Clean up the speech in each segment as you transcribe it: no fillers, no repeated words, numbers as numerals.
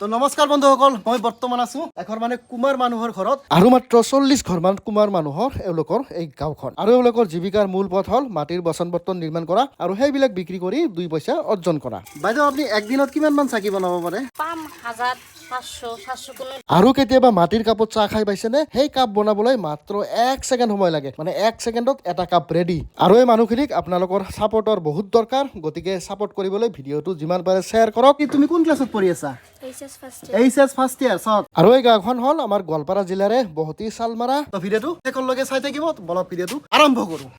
তো নমস্কাৰ বন্ধুসকল, মই বৰ্তমান আছো এঘৰ মানে কুমাৰ মানুহৰ ঘৰত আৰু মাত্ৰ 40 ঘৰমান কুমাৰ মানুহৰ এওঁলোকৰ এই গাঁওখন। আৰু এওঁলোকৰ জীৱিকাৰ মূল পথ হ'ল মাটিৰ বাচন বৰ্তন নিৰ্মাণ কৰা আৰু সেইবিলাক বিক্ৰী কৰি দুই পইচা অৰ্জন কৰা। বাইদেউ, আপুনি একদিনত কিমান মান চাকি বনাব পাৰে? পাম 1500, 700 কোনো। আৰু কেতিয়াবা মাটিৰ কাপত চাহ খাই পাইছেনে? সেই কাপ বনাবলৈ মাত্ৰ এক ছেকেণ্ড সময় লাগে, মানে এক ছেকেণ্ডত এটা কাপ ৰেডি। আৰু এই মানুহখিনিক আপোনালোকৰ ছাপৰ্টৰ বহুত দৰকাৰ, গতিকে ছাপৰ্ট কৰিবলৈ ভিডিঅ'টো যিমান পাৰে শ্বেয়াৰ কৰক। তুমি কোন ক্লাছত পঢ়ি আছা? HS first. HS first year, চাওক। আৰু এই গাঁওখন হ'ল আমাৰ গোৱালপাৰা জিলাৰে বহুতি চালমাৰা। তো ভিডিঅ'টো শেষলৈকে চাই থাকিব। বলক, ভিডিঅ'টো আৰম্ভ কৰোঁ।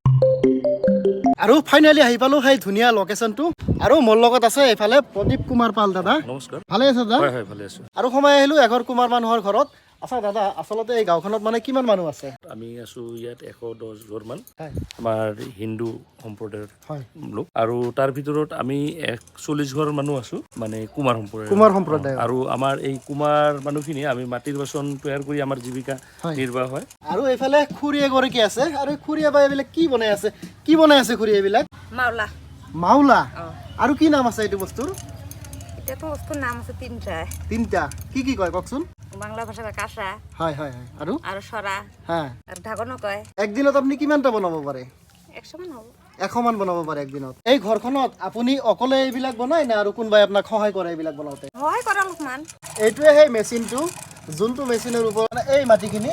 আৰু ফাইনেলি আহি পালো সেই ধুনীয়া লোকেশ্যনটো আৰু মোৰ লগত আছে এইফালে প্ৰদীপ কুমাৰ পাল দাদা। নমস্কাৰ। ভালে আছে দাদা? হয় হয়, ভালে আছো। আৰু সোমাই আহিলো এঘৰ কুমাৰ মানুহৰ ঘৰত। আচ্ছা দাদা, আচলতে এই গাঁওখনত মানে কিমান মানুহ আছে? আমি আছো ইয়াত 110 ঘৰমান আমাৰ হিন্দু সম্প্ৰদায়ৰ লোক আৰু তাৰ ভিতৰত আমি 41 ঘৰ মানুহ আছো মানে কুমাৰ সম্প্ৰদায়ৰ। কুমাৰ সম্প্ৰদায়ৰ। আৰু আমাৰ এই কুমাৰ মানুহখিনি আমি মাটিৰ বাচন তৈয়াৰ কৰি আমাৰ জীৱিকা নিৰ্বাহ হয়। আৰু এইফালে খুৰী এগৰাকী আছে আৰু এই খুৰীয়ে বা এইবিলাক কি বনাই আছে? কি বনাই আছে খুৰী এইবিলাক? মাওলা। মাওলা। আৰু কি নাম আছে এইটো বস্তুৰ? এতিয়াতো বস্তুৰ নাম আছে তিনিটা। তিনিটা কি কি কয় কওকচোন? বাংলা ভাষা কয় কাঁসা। হয় হয় হয় আৰু? আৰু সৰা। আৰু ঢাকনো কয়। একদিনত আপুনি কিমানটা বনাব পাৰে? 100 মান হ'ব। 100 মান বনাব পাৰে একদিনত। এই ঘৰখনত আপুনি অকলে এইবিলাক বনায় নে আৰু কোনোবাই আপোনাক সহায় কৰে এইবিলাক বনাওঁতে? সহায় কৰে অলপমান। এইটোৱে সেই মেচিনটো, যোনটো মেচিনৰ ওপৰত মানে এই মাটিখিনি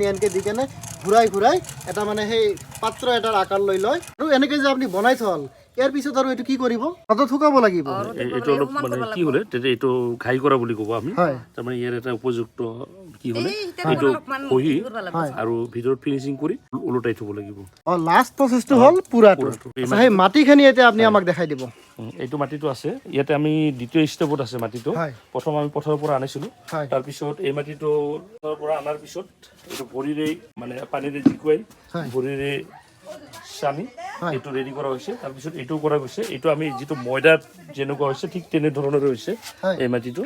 এনেকৈ দি কেনে ঘূৰাই ঘূৰাই এটা মানে সেই পাত্ৰ এটাৰ আকাৰ লৈ লয়। আৰু এনেকৈ যে আপুনি বনাই থল, ইয়াৰ পিছত আৰু এইটো কি কৰিব? ৰ'দত শুকাব লাগিব। এইটো অলপ মানে কি হ'লে তেতিয়া এইটো ঘাই কৰা বুলি ক'ব আমি। তাৰমানে ইয়াৰ এটা উপযুক্ত কি হ'লে এইটো খহি আৰু ভিতৰত ফিনিচিং কৰি ওলোটাই থ'ব লাগিব। অঁ, লাষ্ট প্ৰচেছটো হ'ল পুৰাটো। পুৰাটো। এই আচ্ছা, সেই মাটিখিনি এতিয়া আপুনি আমাক দেখাই দিব। এইটো মাটিটো আছে ইয়াতে, আমি দ্বিতীয় ষ্টেপত আছে মাটিটো। প্ৰথম আমি পথাৰৰ পৰা আনিছিলোঁ। তাৰপিছত এই মাটিটো পথাৰৰ পৰা অনাৰ পিছত এইটো ভৰিৰে মানে পানীৰে জিকুৱাই ভৰিৰে চানি এইটো ৰেডি কৰা হৈছে। তাৰপিছত এইটোও কৰা গৈছে। এইটো আমি যিটো ময়দাত যেনেকুৱা হৈছে, ঠিক তেনেধৰণৰে হৈছে এই মাটিটো।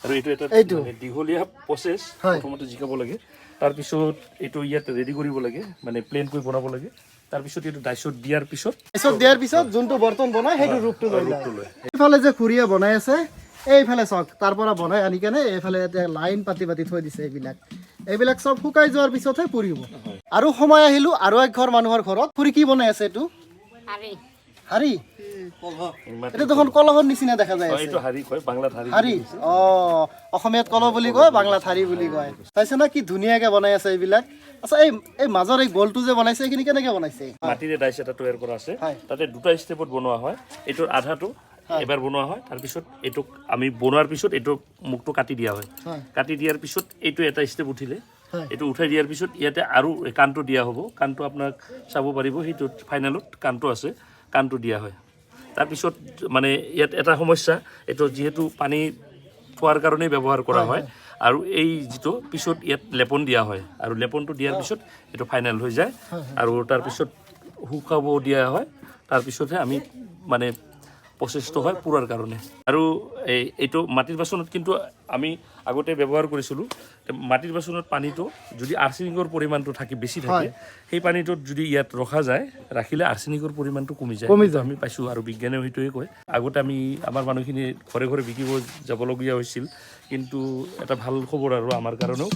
আৰু এইটো এটা এইটো? মানে দীঘলীয়া প্ৰচেছ। প্ৰথমতে জিকাব লাগে, তাৰপিছত এইটো ইয়াত ৰেডি কৰিব লাগে, মানে প্লেন কৰি বনাব লাগে। তাৰপিছত এইটো ডাইচত দিয়াৰ পিছত পিছত দিয়াৰ পিছত যোনটো বৰ্তন বনাই, সেইটো ৰূপটো লৈ যায়। ৰূপটো লয়। এইফালে যে খুৰীয়ে বনাই আছে, এইফালে চাওক, তাৰ পৰা বনাই আনি কেনে এইফালে এতিয়া লাইন পাতি পাতি থৈ দিছে এইবিলাক। এইবিলাক চব শুকাই যোৱাৰ পিছতহে পুৰিব। আৰু সোমাই আহিলো আৰু এক ঘৰ মানুহৰ ঘৰত। খুৰী, কি বনাই আছে এইটো? শাৰী। শাৰী? এইটো দেখোন কলহৰ নিচিনা দেখা যায় আছে। এইটো শাৰী কয়, বাংলাত শাৰী। শাৰী, অ। অসমীয়াত কলহ বুলি কয়, বাংলাত শাৰী বুলি কয়। চাইছে না, কি ধুনীয়াকে বনাই আছে এইবিলাক। আচ্ছা, এই এই মাজৰ এই গোলটো যে বনাইছে, এইখিনি কেনেকে বনাইছে? মাটিৰে ডাইচ এটা তৈয়াৰ কৰা আছে। তাতে দুটা ষ্টেপত বনোৱা হয়। এইটোৰ আধাটো এবাৰ বনোৱা হয়, তাৰপিছত এইটোক আমি বনোৱাৰ পিছত এইটো মুখটো কাটি দিয়া হয়। কাটি দিয়াৰ পিছত এইটো এটা ষ্টেপ উঠিলে এইটো উঠাই দিয়াৰ পিছত ইয়াতে আৰু এই কাণটো দিয়া হ'ব। কাণটো আপোনাক চাব পাৰিব, সেইটোত ফাইনেলত কাণটো আছে, কাণটো দিয়া হয়। তাৰপিছত মানে ইয়াত এটা সমস্যা, এইটো যিহেতু পানী থোৱাৰ কাৰণেই ব্যৱহাৰ কৰা হয় আৰু এই যিটো পিছত ইয়াত লেপন দিয়া হয় আৰু লেপনটো দিয়াৰ পিছত এইটো ফাইনেল হৈ যায় আৰু তাৰপিছত শুকাব দিয়া হয়। তাৰপিছতহে আমি মানে প্ৰচেছটো হয় পুৰাৰ কাৰণে। আৰু এই এইটো মাটিৰ বাচনত কিন্তু আমি আগতে ব্যৱহাৰ কৰিছিলোঁ। মাটিৰ বাচনত পানীটো যদি আৰ্চেনিকৰ পৰিমাণটো থাকে, বেছি থাকে, সেই পানীটোত যদি ইয়াত ৰখা যায়, ৰাখিলে আৰ্চেনিকৰ পৰিমাণটো কমি যায়। কমি যায়। আমি পাইছোঁ আৰু বিজ্ঞানেও সেইটোৱে কয়। আগতে আমি আমাৰ মানুহখিনি ঘৰে ঘৰে বিকিব যাবলগীয়া হৈছিল, কিন্তু এটা ভাল খবৰ আৰু আমাৰ কাৰণেও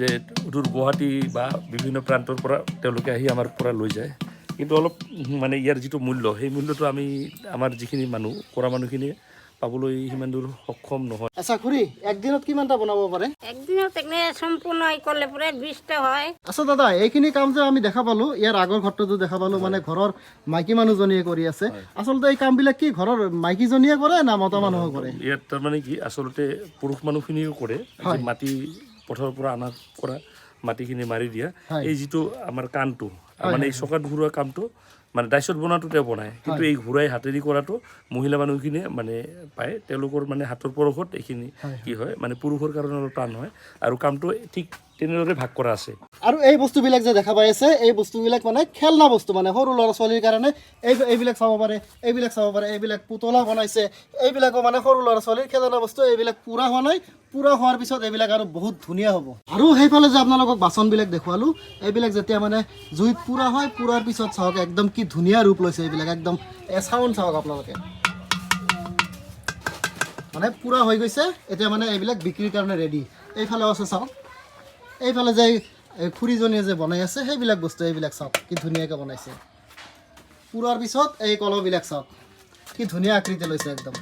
যে দূৰ গুৱাহাটী বা বিভিন্ন প্ৰান্তৰ পৰা তেওঁলোকে আহি আমাৰ পৰা লৈ যায়। কিন্তু অলপ মানে ইয়াৰ যিটো মূল্য, সেই মূল্যটো আমি আমাৰ যিখিনি মানুহ কৰা মানুহখিনিয়ে পাবলৈ সিমান দূৰ সক্ষম নহয়। আচ্ছা খুৰী, একদিনত কিমানটা বনাব পাৰে? একদিনত এনে সম্পূৰ্ণ করলে পরে 20টা হয়। আচ্ছা দাদা, এইখিনি কাম যে আমি দেখা পালো, ইয়াৰ আগৰ ঘৰটোতো দেখা পালো, মানে ঘৰৰ মাইকী মানুহজনীয়ে কৰি আছে। আচলতে এই কামবিলাক কি ঘৰৰ মাইকীজনীয়ে কৰে না মতা মানুহে কৰে? ইয়াত তাৰমানে কি, আচলতে পুৰুষ মানুহখিনিও কৰে, যে মাটি পথাৰৰ পৰা অনা কৰা মাটিখিনি মাৰি দিয়া, এই যিটো আমাৰ কাণটো, মানে এই চকাত ঘূৰোৱা কামটো, মানে ডাইচত বনোৱাটো তেওঁ বনায়, কিন্তু এই ঘূৰাই হাতেদি কৰাটো মহিলা মানুহখিনিয়ে মানে পায়। তেওঁলোকৰ মানে হাতৰ পৰশত এইখিনি কি হয়, মানে পুৰুষৰ কাৰণে অলপ টান হয় আৰু কামটো ঠিক তেনেদৰে ভাগ কৰা আছে। আৰু এই বস্তুবিলাক যে দেখা পাই আছে, এই বস্তুবিলাক মানে খেলনা বস্তু, মানে সৰু ল'ৰা ছোৱালীৰ কাৰণে। এইবিলাক চাব পাৰে, এইবিলাক চাব পাৰে, এইবিলাক পুতলা বনাইছে। এইবিলাকো মানে সৰু ল'ৰা ছোৱালীৰ খেলনা বস্তু। এইবিলাক পুৰা হোৱা নাই, পুৰা হোৱাৰ পিছত এইবিলাক আৰু বহুত ধুনীয়া হ'ব। আৰু সেইফালে যে আপোনালোকক বাচনবিলাক দেখুৱালোঁ, এইবিলাক যেতিয়া মানে জুইত পুৰা হয়, পুৰাৰ পিছত চাওক একদম কি ধুনীয়া ৰূপ লৈছে এইবিলাক। একদম চাউণ্ড চাওক আপোনালোকে। মানে পূৰা হৈ গৈছে। এতিয়া মানে এইবিলাক বিক্ৰীৰ কাৰণে ৰেডি। এইফালেও আছে চাওক, এইফালে যে এই খুৰীজনীয়ে যে বনাই আছে সেইবিলাক বস্তু, এইবিলাক চাওক কি ধুনীয়াকৈ বনাইছে। পুৰাৰ পিছত এই কলহবিলাক চাওক কি ধুনীয়া আকৃতি লৈছে একদম।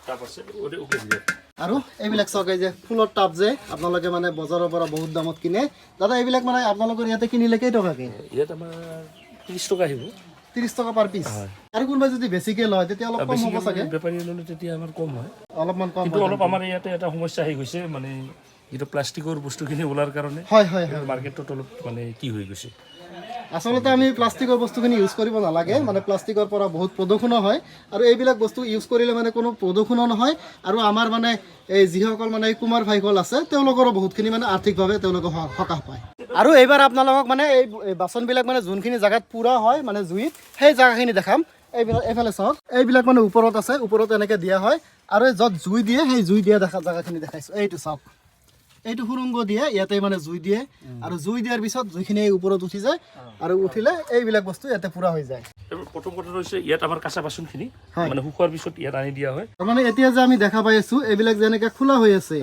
টাব আছে, ওকে দিয়ক। আৰু এইবিলাক চাওক, এই যে ফুলৰ টাব যে আপোনালোকে মানে বজাৰৰ পৰা বহুত দামত কিনে। দাদা, এইবিলাক মানে আপোনালোকৰ ইয়াতে কিনিলে কেইটকাকৈ? ইয়াত আমাৰ 30 টকা আহিব। 30 টকা পাৰ পিচ। আৰু কোনোবাই যদি বেছিকৈ লয় তেতিয়া অলপ কম হ'ব চাগে? বেপাৰীয়ে ল'লে তেতিয়া আমাৰ কম হয়। অলপমান কম। কিন্তু অলপ আমাৰ ইয়াতে এটা সমস্যা আহি গৈছে, মানে যিটো প্লাষ্টিকৰ বস্তুখিনি ওলাৰ কাৰণে হয় হয় হয় মাৰ্কেটত অলপ মানে কি হৈ গৈছে। আচলতে আমি প্লাষ্টিকৰ বস্তুখিনি ইউজ কৰিব নালাগে, মানে প্লাষ্টিকৰ পৰা বহুত প্ৰদূষণো হয় আৰু এইবিলাক বস্তু ইউজ কৰিলে মানে কোনো প্ৰদূষণো নহয়। আৰু আমাৰ মানে এই যিসকল মানে এই কুমাৰ ভাইসকল আছে তেওঁলোকৰো বহুতখিনি মানে আৰ্থিকভাৱে তেওঁলোকে সকাহ পায়। আৰু এইবাৰ আপোনালোকক মানে এই বাচনবিলাক মানে যোনখিনি জেগাত পুৰা হয় মানে জুইত, সেই জেগাখিনি দেখাম। এইবিলাক এইফালে চাওক, এইবিলাক মানে ওপৰত আছে, ওপৰত এনেকৈ দিয়া হয় আৰু য'ত জুই দিয়ে সেই জুই দিয়া দেখা জেগাখিনি দেখাইছোঁ। এইটো চাওক, এইটো সুৰংগ দিয়ে, ইয়াতে মানে জুই দিয়ে আৰু জুই দিয়াৰ পিছত জুইখিনি এই ওপৰত উঠি যায় আৰু উঠিলে এইবিলাক বস্তু ইয়াতে পুৰা হৈ যায়। প্ৰথম কথাটো হৈছে ইয়াত আমাৰ কাঁচা বাচনখিনি হয়। মানে শুকোৱাৰ পিছত ইয়াত আনি দিয়া হয়। মানে এতিয়া যে আমি দেখা পাই আছো এইবিলাক যেনেকে খোলা হৈ আছে,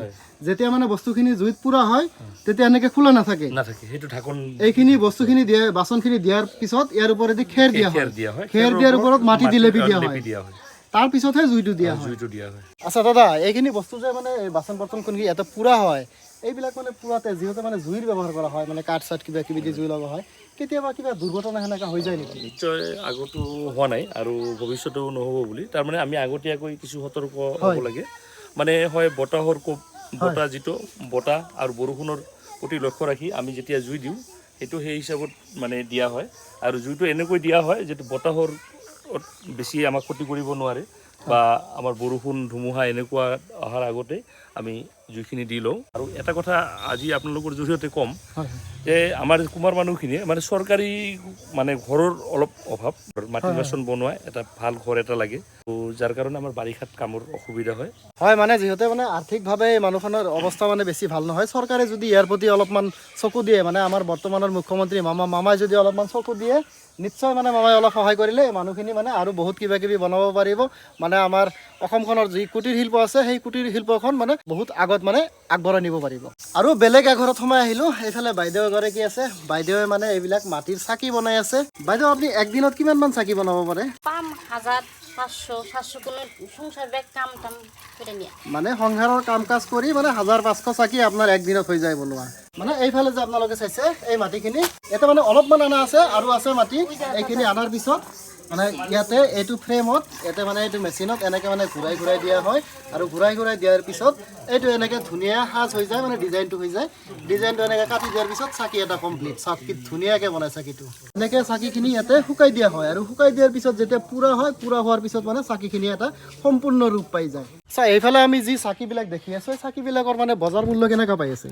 যেতিয়া মানে বস্তুখিনি জুইত পুৰা হয় তেতিয়া এনেকে খোলা নাথাকে। নাথাকে, সেইটো ঢাকন। এইখিনি বস্তুখিনি দিয়ে, বাচনখিনি দিয়াৰ পিছত ইয়াৰ ওপৰেদি খেৰ দিয়া হয়। খেৰ দিয়া হয়। খেৰ দিয়াৰ ওপৰত মাটি দি লেপি দিয়া হয়। লেপি দিয়া হয়। তাৰ পিছতহে জুইটো দিয়া হয়। জুইটো দিয়া হয়। আচ্ছা দাদা, এইখিনি বস্তু যে মানে এই বাচন বৰ্তনখিনি ইয়াতে পুৰা হয়, এইবিলাক মানে পুৰাতে যিহেতু মানে জুইৰ ব্যৱহাৰ কৰা হয়, মানে কাঠ চাঠ কিবা কিবি দি জুই লগা হয়, কেতিয়াবা কিবা দুৰ্ঘটনা সেনেকা হৈ যায় নেকি? নিশ্চয়, আগতো হোৱা নাই আৰু ভৱিষ্যতেও নহ'ব বুলি। তাৰমানে আমি আগতীয়াকৈ কিছু সতৰ্ক হ'ব লাগে। মানে হয় বতাহৰ কোপ, বতাহ যিটো বতাহ আৰু বৰষুণৰ প্ৰতি লক্ষ্য ৰাখি আমি যেতিয়া জুই দিওঁ সেইটো সেই হিচাপত মানে দিয়া হয়। আৰু জুইটো এনেকৈ দিয়া হয় যিটো বতাহৰ বেছি আমাক ক্ষতি কৰিব নোৱাৰে বা আমাৰ বৰষুণ ধুমুহা এনেকুৱা অহাৰ আগতে আমি জুইখিনি দি লওঁ। আৰু এটা কথা আজি আপোনালোকৰ জৰিয়তে ক'ম হয়। যে আমাৰ কুমাৰ মানুহখিনিয়ে মানে চৰকাৰী মানে ঘৰৰ অলপ অভাৱ, মাটিৰ বাচন বনোৱা এটা ভাল ঘৰ এটা লাগে, তো যাৰ কাৰণে আমাৰ বাৰিষাত কামৰ অসুবিধা হয়। হয়, মানে যিহেতু মানে আৰ্থিকভাৱে মানুহখনৰ অৱস্থা মানে বেছি ভাল নহয়, চৰকাৰে যদি ইয়াৰ প্ৰতি অলপমান চকু দিয়ে, মানে আমাৰ বৰ্তমানৰ মুখ্যমন্ত্ৰী মামাই যদি অলপমান চকু দিয়ে, নিশ্চয় মানে মামাই অলপ সহায় কৰিলে মানুহখিনি মানে আৰু বহুত কিবা কিবি বনাব পাৰিব। মানে আমাৰ অসমখনৰ যি কুটিৰ শিল্প আছে সেই কুটিৰ শিল্পখন মানে বহুত আগত মানে আগবঢ়াই নিব পাৰিব। আৰু বেলেগ এঘৰত সোমাই আহিলোঁ, এইফালে বাইদেউ এগৰাকী আছে। বাইদেৱে মানে এইবিলাক মাটিৰ চাকি বনাই আছে। বাইদেউ, আপুনি একদিনত কিমানমান চাকি বনাব পাৰে? পাম 1000, 500, 700, কোনো সংসাৰ বেগ কাম টাম কৰে নিয়ে। মানে সংসাৰৰ কাম কাজ কৰি মানে 1500 চাকি আপোনাৰ একদিনত হৈ যায় বনোৱা। মানে এইফালে যে আপোনালোকে চাইছে এই মাটিখিনি ইয়াতে মানে অলপমান অনা আছে আৰু আছে মাটি। এইখিনি অনাৰ পিছত মানে ইয়াতে এইটো ফ্ৰেমত ইয়াতে মানে এইটো মেচিনত এনেকৈ মানে ঘূৰাই ঘূৰাই দিয়া হয় আৰু ঘূৰাই ঘূৰাই দিয়াৰ পিছত এইটো এনেকৈ ধুনীয়া সাজ হৈ যায়, মানে ডিজাইনটো হৈ যায়। ডিজাইনটো এনেকৈ কাটি দিয়াৰ পিছত চাকি এটা কমপ্লিট। চাকি ধুনীয়াকৈ বনায় চাকিটো। এনেকৈ চাকিখিনি ইয়াতে শুকাই দিয়া হয় আৰু শুকাই দিয়াৰ পিছত যেতিয়া পূৰা হয়, পূৰা হোৱাৰ পিছত মানে চাকিখিনি এটা সম্পূৰ্ণ ৰূপ পাই যায়। আচ্ছা, এইফালে আমি যি চাকিবিলাক দেখি আছোঁ, এই চাকিবিলাকৰ মানে বজাৰ মূল্য কেনেকুৱা পাই আছে?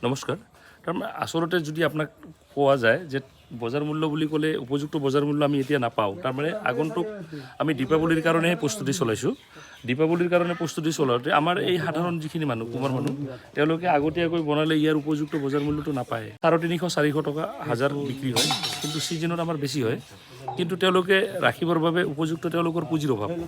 নমস্কাৰ। তাৰমানে আচলতে যদি আপোনাক কোৱা যায় যে বজাৰ মূল্য বুলি ক'লে উপযুক্ত বজাৰ মূল্য আমি এতিয়া নাপাওঁ। তাৰমানে আগন্তুক আমি দীপাৱলীৰ কাৰণেহে প্ৰস্তুতি চলাইছোঁ। দীপাৱলীৰ কাৰণে প্ৰস্তুতি চলাওঁতে আমাৰ এই সাধাৰণ যিখিনি মানুহ, কুমাৰ মানুহ, তেওঁলোকে আগতীয়াকৈ বনালে ইয়াৰ উপযুক্ত বজাৰ মূল্যটো নাপায়। 350, 400 টকা হাজাৰ বিক্ৰী হয়, কিন্তু ছিজনত আমাৰ বেছি হয়। কিন্তু তেওঁলোকে ৰাখিবৰ বাবে উপযুক্ত তেওঁলোকৰ পুঁজিৰ অভাৱ, মানে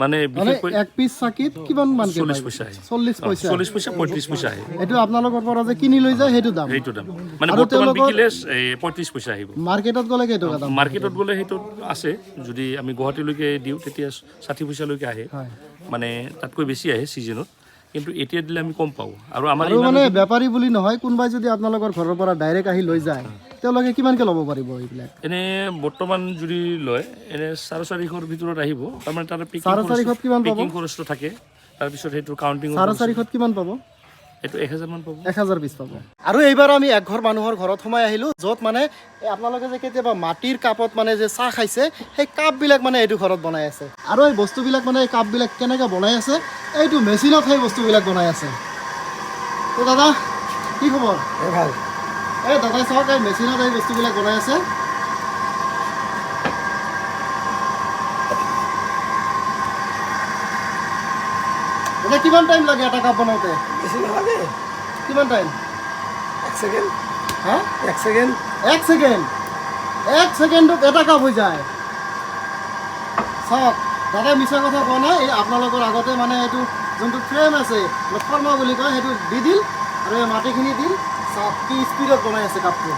মানে বিশেষকৈ এক পিচ চাকিত কিমান মানকে? 40 পইচা আহে। 40 পইচা? 40 পইচা, 35 পইচা আহে। এইটো আপোনালোকৰ পৰা যে কিনি লৈ যায় সেইটো দাম? সেইটো দাম। মানে আৰু বৰ্তমান তেওঁলোকৰ- বিকিলে এই 35 পইচা আহিব। মাৰ্কেটত গ'লে কেইটকা দাম? মাৰ্কেটত গ'লে সেইটো আছে, যদি আমি গুৱাহাটীলৈকে দিওঁ তেতিয়া 60 পইচালৈকে আহে। হয়। মানে তাতকৈ বেছি আহে ছিজনত, কিন্তু এতিয়া দিলে আমি কম পাওঁ। আৰু আমাৰ আৰু মানে বেপাৰী বুলি নহয়, কোনোবাই যদি আপোনালোকৰ ঘৰৰ পৰা ডাইৰেক্ট আহি লৈ যায়, তেওঁলোকে কিমানকে ল'ব পাৰিব এইবিলাক? এনে বৰ্তমান যদি লয় এনে 450ৰ ভিতৰত আহিব। তাৰমানে তাৰ 450ত কিমান পাব? পেকিং খৰচটো থাকে, তাৰপিছত সেইটো কাউণ্টিং। 450ত কিমান পাব? এইটো 1000 মান পাব। 1000 পিচ পাব। আৰু এইবাৰ আমি একঘৰ মানুহৰ ঘৰত সোমাই আহিলোঁ, য'ত মানে এই আপোনালোকে যে কেতিয়াবা মাটিৰ কাপত মানে যে চাহ খাইছে, সেই কাপবিলাক মানে এইটো ঘৰত বনাই আছে। আৰু এই বস্তুবিলাক মানে এই কাপবিলাক কেনেকৈ বনাই আছে, এইটো মেচিনত সেই বস্তুবিলাক বনাই আছে। তো দাদা, কি খবৰ? ভাল। এই দাদা চাওক, এই মেচিনত এই বস্তুবিলাক বনাই আছে। দাদা, কিমান টাইম লাগে এটা কাপ বনাওঁতে? বেছি নালাগে। কিমান টাইম? এক ছেকেণ্ড। হা? এক ছেকেণ্ড। এক ছেকেণ্ড? এক ছেকেণ্ডত এটা কাপ হৈ যায়। চাওক, দাদা মিছা কথা কোৱা নাই। এই আপোনালোকৰ আগতে মানে এইটো যোনটো ফ্ৰেম আছে, ফৰ্মা বুলি কয়, সেইটো দি দিল আৰু এই মাটিখিনি দিল। চাওক কি স্পীডত বনাই আছে কাপটো।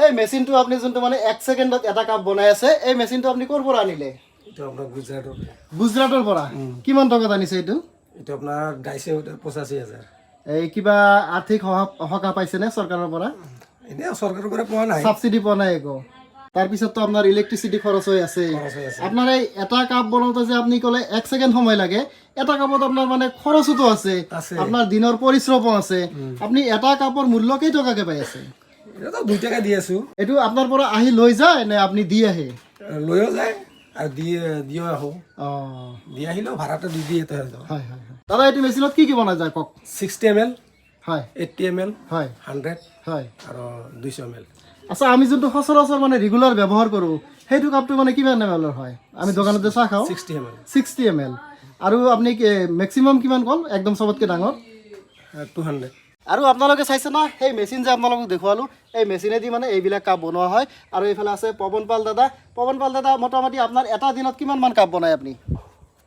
এই মেচিনটো আপুনি যোনটো মানে 1 ছেকেণ্ডত এটা কাপ বনাই আছে, এই মেচিনটো আপুনি ক'ৰ পৰা আনিলে? এইটো আপোনাৰ গুজৰাটৰ। গুজৰাটৰ পৰা। কিমান টকাত আনিছে এইটো? এইটো আপোনাৰ গাইছে 85,000। এই কিবা আৰ্থিক সকাহ পাইছেনে চৰকাৰৰ পৰা? এনেই চৰকাৰৰ পৰা পোৱা নাই। ছাবচিডি পোৱা নাই একো। তাৰপিছততো আপোনাৰ ইলেক্ট্ৰিচিটি খৰচ হৈ আছে। খৰচ হৈ আছে। আপোনাৰ এই এটা কাপ বনাওঁতে যে আপুনি ক'লে 1 ছেকেণ্ড সময় লাগে, এটা কাপত আপোনাৰ মানে খৰচোতো আছে, আছে। আপোনাৰ দিনৰ পৰিশ্ৰমো আছে। আপুনি এটা কাপৰ মূল্য কেই টকাকে পাই আছে? এতিয়াতো 2 টকা দি আছোঁ। এইটো আপোনাৰ পৰা আহি লৈ যায় নে আপুনি দি আহে? লৈও যায় আৰু দিও আহোঁ। দি আহিলেও ভাড়াটো দি দিয়ে তেহেঁতক। হয় হয় হয় দাদা, এইটো মেচিনত কি কি বনাই যায় কওক। 60 ml, 80 ml, 100 আৰু 200 ml। আচ্ছা, আমি যোনটো সচৰাচৰ মানে ৰেগুলাৰ ব্যৱহাৰ কৰোঁ, সেইটো কাপটো মানে কিমান এম এলৰ হয়? আমি দোকানত যে চাহ খাওঁ। 60 ml। 60 ml। আৰু আপুনি মেক্সিমাম কিমান ক'ল, একদম চবতকৈ ডাঙৰ? 200। আৰু আপোনালোকে চাইছে না, সেই মেচিন যে আপোনালোকক দেখুৱালোঁ, এই মেচিনেদি মানে এইবিলাক কাপ বনোৱা হয়। আৰু এইফালে আছে পৱন পাল দাদা। পৱন পাল দাদা, মোটামুটি আপোনাৰ এটা দিনত কিমানমান কাপ বনায় আপুনি?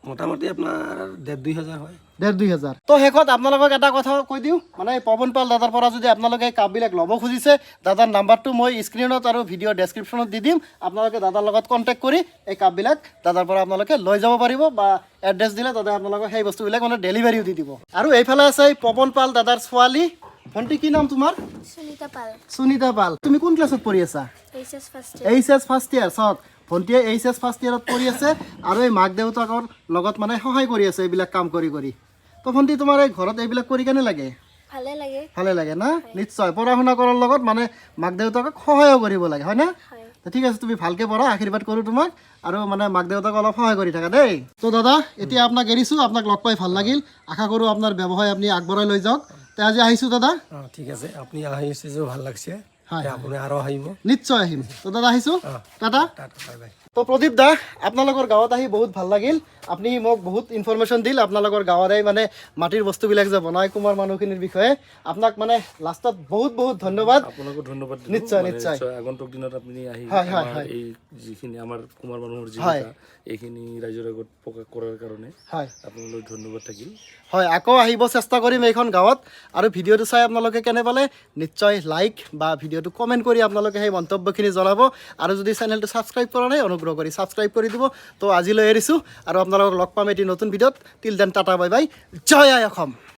মোটামুটি আপোনাৰ 1.5-2 হাজাৰ হয়। 1.5-2 হাজাৰ। তো শেষত আপোনালোকক এটা কথা কৈ দিওঁ, মানে এই পৱন পাল দাদাৰ পৰা যদি আপোনালোকে এই কাপবিলাক ল'ব খুজিছে, দাদাৰ নাম্বাৰটো মই স্ক্ৰীণত আৰু ভিডিঅ' ডেছক্ৰিপশ্যনত দি দিম। আপোনালোকে দাদাৰ লগত কণ্টেক্ট কৰি এই কাপবিলাক দাদাৰ পৰা আপোনালোকে লৈ যাব পাৰিব বা এড্ৰেছ দিলে দাদাই আপোনালোকক সেই বস্তুবিলাক মানে ডেলিভাৰীও দি দিব। আৰু এইফালে আছে এই পৱন পাল দাদাৰ ছোৱালী। ভণ্টি, কি নাম তোমাৰ? সুনিতা পাল। সুনিতা পাল। তুমি কোন ক্লাছত পঢ়ি আছা? HS first. HS first year. চাওক, ভণ্টিয়ে এইচ এছ ফাৰ্ষ্ট ইয়েৰত পঢ়ি আছে আৰু এই মাক দেউতাকৰ লগত মানে সহায় কৰি আছে এইবিলাক কাম কৰি কৰি। তো ভণ্টি, তোমাৰ এই ঘৰত এইবিলাক কৰি কেনে লাগে? ভালে লাগে। ভালে লাগে না? নিশ্চয়, পঢ়া শুনা কৰাৰ লগত মানে মাক দেউতাকক সহায়ো কৰিব লাগে, হয় না? হয়। তো ঠিক আছে, তুমি ভালকে পঢ়া, আশীৰ্বাদ কৰোঁ তোমাক আৰু মানে মাক দেউতাক অলপ সহায় কৰি থাকা দেই। তো দাদা, এতিয়া আপোনাক এৰিছোঁ। আপোনাক লগ পাই ভাল লাগিল। আশা কৰোঁ আপোনাৰ ব্যৱসায় আপুনি আগবঢ়াই লৈ যাওক। তে আজি আহিছোঁ দাদা। অঁ, ঠিক আছে। আপুনি আহিছে যে ভাল লাগছে। হয়। তে আপুনি আৰু আহিব। নিশ্চয় আহিম। তো দাদা, আহিছোঁ। টাটা। Tata, bye bye. তো প্ৰদীপ দা, আপোনালোকৰ গাঁৱত আহি বহুত ভাল লাগিল। আপুনি মোক বহুত ইনফৰমেশ্যন দিল আপোনালোকৰ গাঁৱৰে মানে মাটিৰ বস্তুবিলাক যে বনায় কুমাৰ মানুহখিনিৰ বিষয়ে। আপোনাক মানে লাষ্টত বহুত বহুত ধন্যবাদ। আপোনাকো ধন্যবাদ দিলোঁ। নিশ্চয়, মানে নিশ্চয়। আগন্তুক দিনত আপুনি আহি হয়, হয়, আমাৰ হয়। এই যিখিনি আমাৰ কুমাৰ মানুহৰ জীৱিকা, এইখিনি ৰাইজৰ আগত প্ৰকাশ কৰাৰ কাৰণে আপোনালৈ ধন্যবাদ থাকিল। হয়, আকৌ আহিব চেষ্টা কৰিম এইখন গাঁৱত। আৰু ভিডিঅ'টো চাই আপোনালোকে কেনে পালে, নিশ্চয় লাইক বা ভিডিঅ'টো কমেণ্ট কৰি আপোনালোকে সেই মন্তব্যখিনি জনাব। আৰু যদি চেনেলটো ছাবস্ক্ৰাইব কৰা নাই, অনুগ্ৰহ কৰি ছাবস্ক্ৰাইব কৰি দিব। তো আজিলৈ এৰিছোঁ আৰু আপোনালোকক লগ পাম এটি নতুন ভিডিঅ'ত। Till then, tata, bye bye. জয় আই অসম।